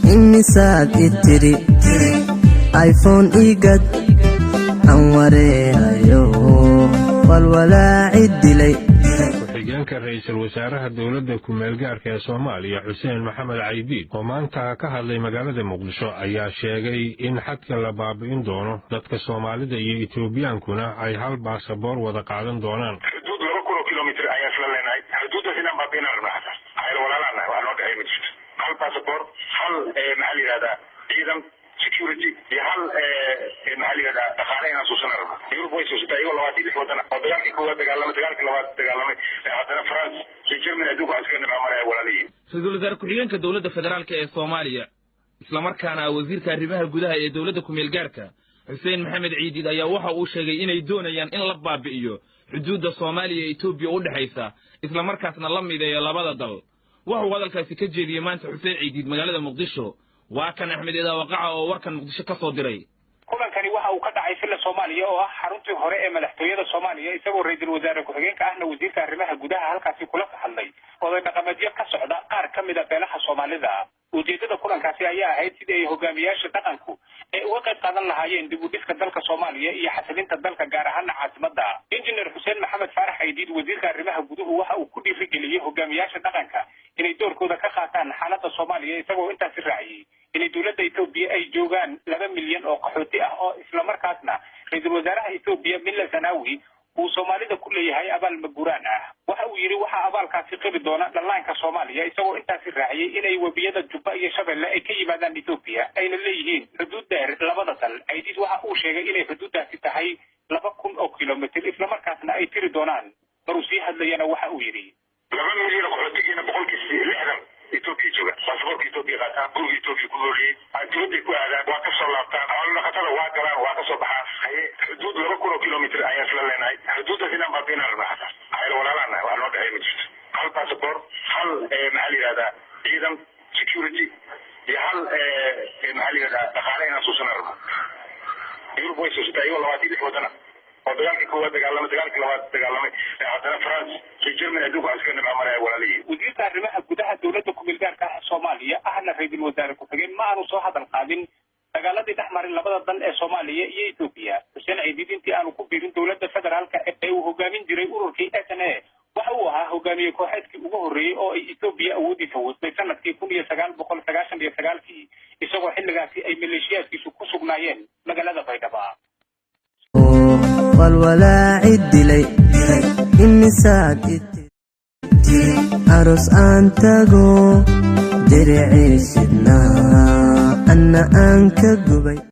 Imisaad i tiri iPhone igad aan wareerayo walwalaaci dilay. Ku-xigeenka ra'iisul wasaaraha dowladda ku-meelgaarka ee Soomaaliya, Xuseen Maxamed Caydiid, oo maanta ka hadlay magaalada Muqdisho, ayaa sheegay in xadka la baabi'in doono, dadka Soomaalida iyo Etoobiyaankuna ay hal baasaboor wada qaadan doonaan. Xuduud 2000 oo kilomitr ayaan isla leenahay. Xuduuddaas inaan baabi'inaan rabnaa, xataa ayla walaalaan wax noo dhexeey ma jirto. Hal baasaboor, hal, maxaa la yidhahdaa, ciidan security iyo hal, maxaa la yidhahdaa, dhaqaale inaan suusana rabno. Yurub way suusatay iyagoo 26 wadana oo dagaalkii koowaad dagaalamay, dagaalkii labaad dagaalamay, haddana France iyo Germany adduunka wax iska nimco maraya walaalihiin. Ra-iisul wasaare ku-xigeenka dowladda federaalka ee Soomaaliya, islamarkaana wasiirka arrimaha gudaha ee dowladda ku-meel gaarka, Xuseen Maxamed Ciidiid, ayaa waxa uu sheegay inay doonayaan in la baabi'iyo xuduudda Soomaaliya iyo Etoobiya u dhexaysa, islamarkaasna la mideeyo labada dal. Wuxuu hadalkaasi ka jeediyey maanta Xuseen Ciidiid magaalada Muqdisho. Waa kan Axmed Idaawaqaca oo warkan Muqdisho ka soo diray. Kulankani waxa uu ka dhacay Villa Soomaaliya oo ah xaruntii hore ee madaxtooyada Soomaaliya, isagoo ra'iisul wasaare ku-xigeenka ahna wasiirka arrimaha gudaha halkaasi kula hadlay oday dhaqameedyo ka socda qaar ka mid a beelaha Soomaalida. Ujeedada kulankaasi ayaa ahayd sidii ay hogaamiyaasha dhaqanku ay uga qayb qaadan lahaayeen dib u dhiska dalka Soomaaliya iyo xasilinta dalka, gaar ahaana caasimadda. Injineer Xuseen Maxamed Faarax Aydiid, wasiirka arrimaha guduhu, waxa uu ku dhiirigeliyey hogaamiyaasha dhaqanka inay doorkooda ka qaataan xaaladda Soomaaliya, isagoo intaasi raaciyey inay dowladda Etoobiya ay joogaan 2 milyan oo qaxooti ah, oo islamarkaasna ra'iisul wasaaraha Etoobiya Milla Zanawi uu Soomaalida ku leeyahay abaal maguraan ah. Waxa uu yidhi waxaa abaalkaasi qabi doona dhallaanka Soomaaliya, isagoo intaasi raaciyey inay webiyada Jubba iyo Shabeelle ay ka yimaadaan Etoobiya, ayna leeyihiin xuduud dheer labada dal. Aydiid waxa uu sheegay inay xuduuddaasi tahay 2000 oo kilomitr, islamarkaasna ay tiri doonaan. Maruu sii hadlayana waxa uu yidhi: 2 milyan oo qaxootigiina 60% Etoobiya jooga, baasaboorka Etoobiya qaataan, guriga Etoobiya ku noolyihiin, dibadday ku aadaan, waa ka soo laabtaan, xoolo dhaqatada waa galaan, waa ka soo baxaan. Haye, xuduud 2000 oo kilomitr ayaan isla leenahay. Xuduuddaas inaan baabi'inaan rabnaa, xataa ayla walaalaan wax noo dhexeey ma jirto. Hal baasaboor, hal, maxaa la yidhahdaa, ciidan security iyo hal, maxaa la yidhahdaa, dhaqaale inaan suusana rabno. Yurub way suusatay iyagoo 26 wadana oo dagaalkii koowaad dagaalamay, dagaalkii labaad dagaalamay, haddana France iyo Germany adduunka wax iska nimco maraya walaalihiin. Wasiirka arrimaha gudaha dowladda ku-meel gaarka ah Soomaaliya ahna ra'iisul wasaare ku-xigeen ma aanu soo hadal qaadin dagaaladii dhex maray labada dal ee Soomaaliya iyo Etoobiya. Xuseen Ciidiid intii aanu ku biirin dowladda federaalka ee uu hogaamin jiray ururkii SNA, waxa uu ahaa hogaamiye kooxeedkii ugu horreeyey oo ay Etoobiya awoodiisa wadnay sanadkii 1999-kii, isagoo xilligaasi ay maleeshiyaadkiisu ku sugnaayeen magaalada Baydhaba. Walwalaaci dilay imisaad i tiri aroos aan tago diriciisidnaa anna aan ka gubay.